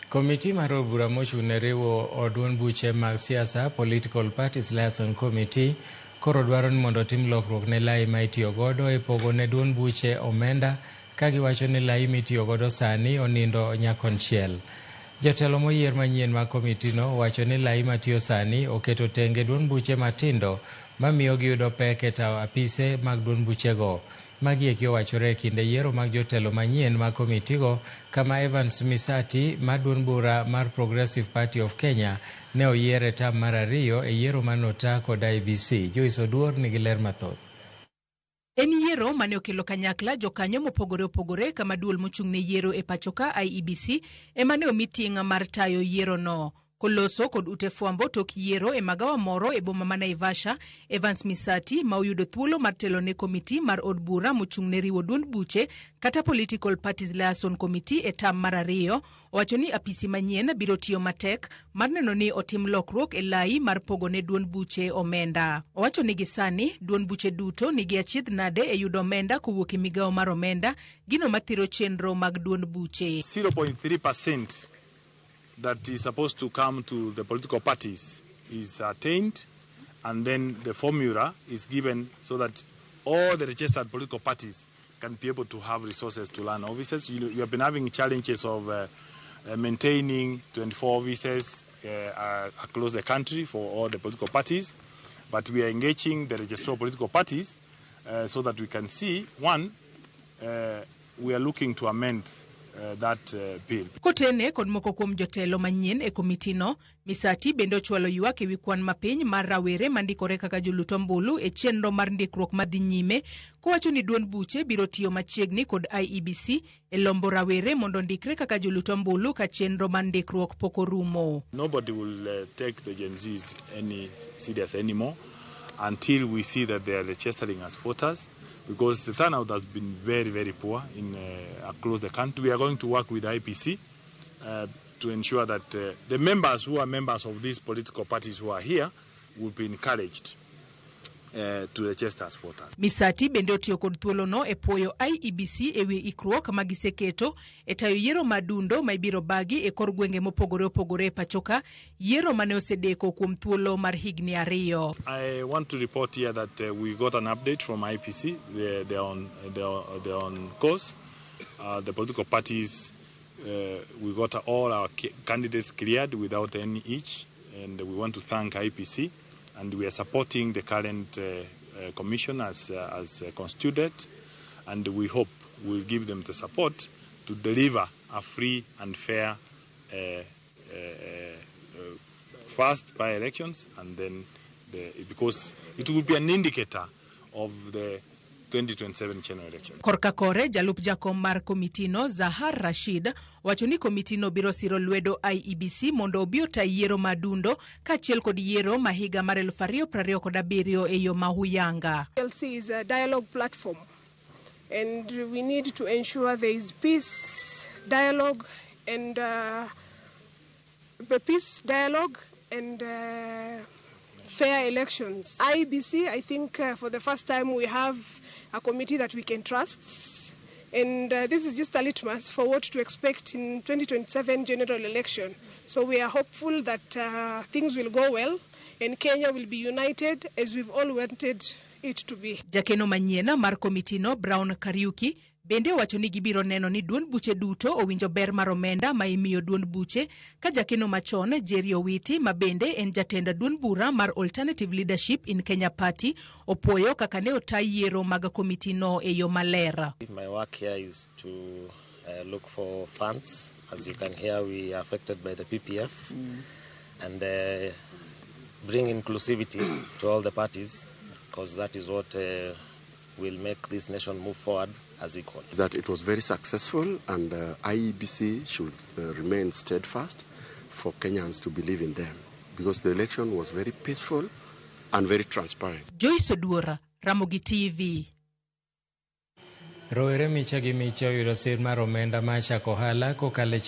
Komiti mar od bura mochung' ne riwo od duond buche mag siasa, Political Parties Liaison Committee, koro dwaro ni mondo otim lokruok ne lai ma itiyo godo e pogo ne duond buche omenda, ka giwacho ni lai mitiyo godo sani onindo nyakonchiel. Jotelo moyier manyien mag komitino wacho ni lai matiyo sani oketo tenge duond buche matindo mamiyo giyudo pek e tayo apise mag duond buchego. Magi eki owachore e kinde yiero mag jotelo manyien mag komitigo, kama Evans Misati mar duond bura mar Progressive Party of Kenya ne oyier e tam mar ariyo e yiero manota kod IEBC. Joyce Oduor nigi ler mathoth. En yiero mane okelo kanyakla jokanyo mopogore opogore, kama duol mochung' ne yiero e pachoka, IEBC, ema ne omi ting' mar tayo yierono. Koloso kod ute fwambo tok yiero e magawa moro e boma ma Naivasha, Evans Misati, ma oyudo thuolo mar telo ne komiti mar od bura mochung' ne riwo duond buche kata Political Parties Liaison Committee e tam mar ariyo, owacho ni apisi manyien biro tiyo matek mar neno ni otim lokruok e lai mar pogo ne duond buche omenda. Owacho ni gisani duond buche duto nigi achiedh nade e yudo omenda kowuok e migawo mar omenda, gino mathiro chenro mag duond buche. 0.3% that is supposed to come to the political parties is attained, and then the formula is given so that all the registered political parties can be able to have resources to run offices. You have been having challenges of maintaining 24 offices across the country for all the political parties, but we are engaging the registrar of political parties so that we can see, one, we are looking to amend that bill. Kotene kod moko kuom jotelo manyien e komitino, Misati bende ochwalo ywak ewi kwan mapiny mar rawere mandikore kaka jolut ombulu e chenro mar ndikruok madhi nyime, kowacho ni duond buche biro tiyo machiegni kod IEBC e lombo rawere mondo ondikre kaka jolut ombulu ka chenro mar ndikruok pok orumo. Nobody will take the Gen Zs any serious anymore until we see that they are registering as voters, because the turnout has been very, very poor in across the country. We are going to work with IEBC to ensure that the members who are members of these political parties who are here will be encouraged to register as voters. Misati bende otiyo kod thuolono e puoyo IEBC ewi ikruok ma giseketo e tayo yiero madundo ma ibiro bagi e kor gwenge mopogore opogore e pachoka, yiero mane osedeko kuom thuolo mar higni 2. I want to report here that we got an update from IEBC. They're on course. The political parties, we got all our candidates cleared without any hitch, and we want to thank IEBC. And we are supporting the current commission as constituted, and we hope we'll give them the support to deliver a free and fair first by-elections, and then because it will be an indicator of the 2027 general election. Korka kore, jalup jakom mar komitino, Zahar Rashid, wacho ni komitino biro siro lwedo IEBC mondo obi ota yiero madundo kaachiel kod yiero ma higa mar 2027 e yo ma huyanga. PLC is a dialogue platform, and we need to ensure there is peace, dialogue, and the peace, dialogue, and fair elections. IEBC, I think for the first time we have a committee that we can trust. And this is just a litmus for what to expect in 2027 general election. So we are hopeful that things will go well and Kenya will be united as we've all wanted it to be. Jakeno manyien mar komitino, Brown Kariuki, bende owacho ni gibiro neno ni duond buche duto owinjo ber mar omenda ma imiyo duond buche, ka jakeno machon, Jerry Owiti, ma bende en jatend duond bura mar Alternative Leadership in Kenya Party, opuoyo kaka ne ota yiero mag komitino e yo maler. My work here is to look for funds. As you can hear, we are affected by the PPF and bring inclusivity to all the parties, because that is what will make this nation move forward as equals. That it was very successful, and IEBC should remain steadfast for Kenyans to believe in them, because the election was very peaceful and very transparent. Joyce Oduora, Ramogi TV. Rowere miche gi miche oyudo sir mar omenda mar chako ohala kokalo e